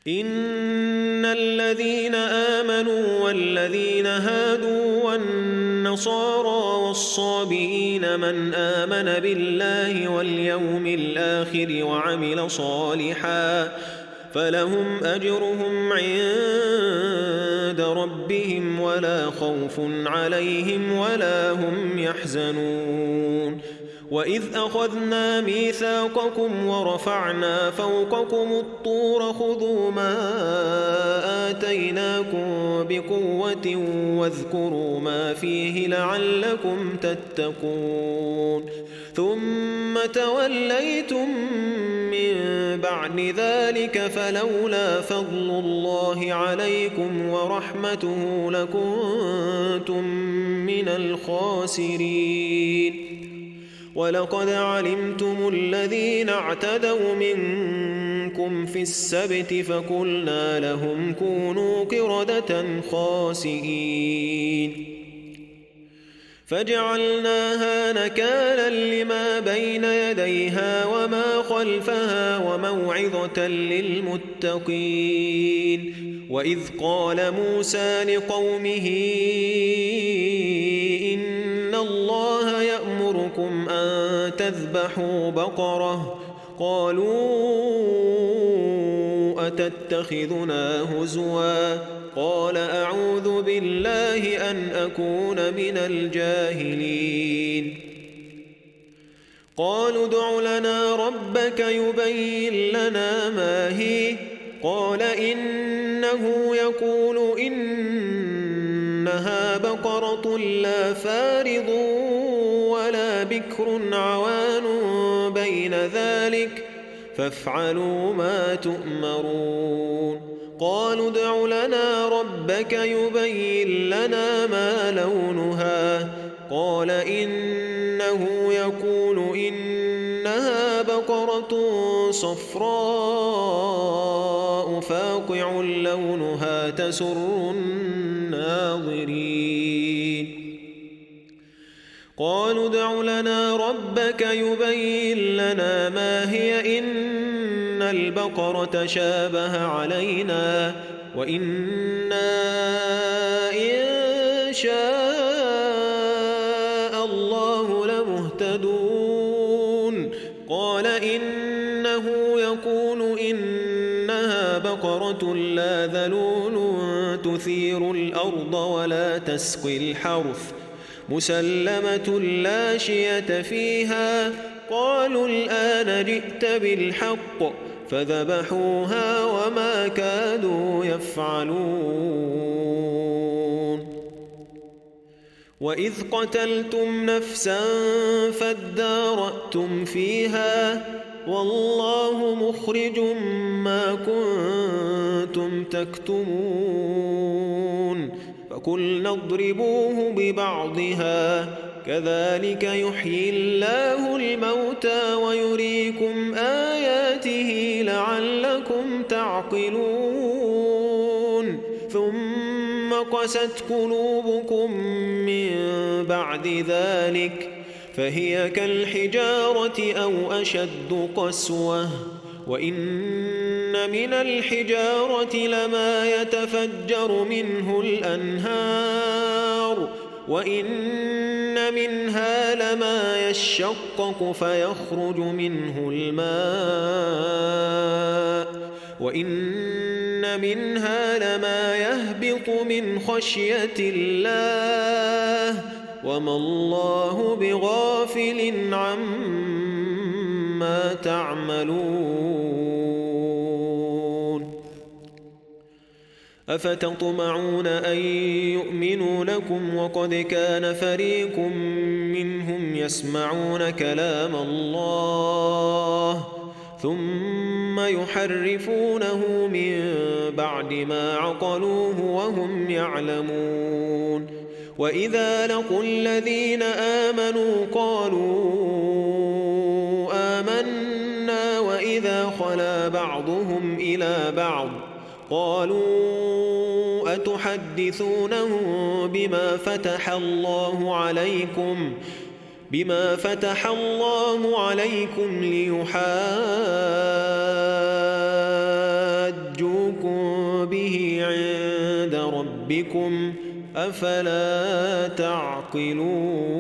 إن الذين آمنوا والذين هادوا والنصارى والصابئين من آمن بالله واليوم الآخر وعمل صالحا فلهم أجرهم عند ربهم ولا خوف عليهم ولا هم يحزنون. وإذ أخذنا ميثاقكم ورفعنا فوقكم الطور خذوا ما آتيناكم بقوة واذكروا ما فيه لعلكم تتقون. ثم توليتم من بعد ذلك فلولا فضل الله عليكم ورحمته لكنتم من الخاسرين. ولقد علمتم الذين اعتدوا منكم في السبت فقلنا لهم كونوا قردة خاسئين فجعلناها نكالا لما بين يديها وما خلفها وموعظة للمتقين. وإذ قال موسى لقومه إن الله يأمركم أن تذبحوا بقرة قالوا أتتخذنا هزوا قال أعوذ بالله أن أكون من الجاهلين. قالوا ادع لنا ربك يبين لنا ما هي قال إنه يقول إنها بقرة لا فارض ولا بكر عوان بين ذلك فافعلوا ما تؤمرون. قالوا ادع لنا ربك يبين لنا ما لونها قال إنه يقول إنها بقرة صفراء فاقع لونها تسر الناظرين. قالوا ادع لنا ربك يبين لنا ما هي إن البقرة شابه علينا وإنا إن شاء الله لمهتدون. قال إنه يقول إنها بقرة لا ذلول تثير الأرض ولا تسقي الحرث مسلمة لا شية فيها. قالوا الآن جئت بالحق فذبحوها وما كادوا يفعلون. وإذ قتلتم نفسا فادارأتم فيها والله مخرج ما كنتم تكتمون. فقلنا اضربوه ببعضها كذلك يحيي الله الموتى ويريكم آياته لعلكم تعقلون. ثم قست قلوبكم من بعد ذلك فهي كالحجارة أو أشد قسوة وإن من الحجارة لما يتفجر منه الأنهار وإن منها لما يشقق فيخرج منه الماء وإن منها لما يهبط من خشية الله وما الله بغافل عما تعملون. أفتطمعون أن يؤمنوا لكم وقد كان فريق منهم يسمعون كلام الله ثم يحرفونه من بعد ما عقلوه وهم يعلمون. وإذا لقوا الذين آمنوا قالوا آمنا وإذا خلا بعضهم إلى بعض قالوا أتحدثونهم بما فتح الله عليكم بما فتح الله عليكم ليحاجوكم به عند ربكم أفلا تعقلون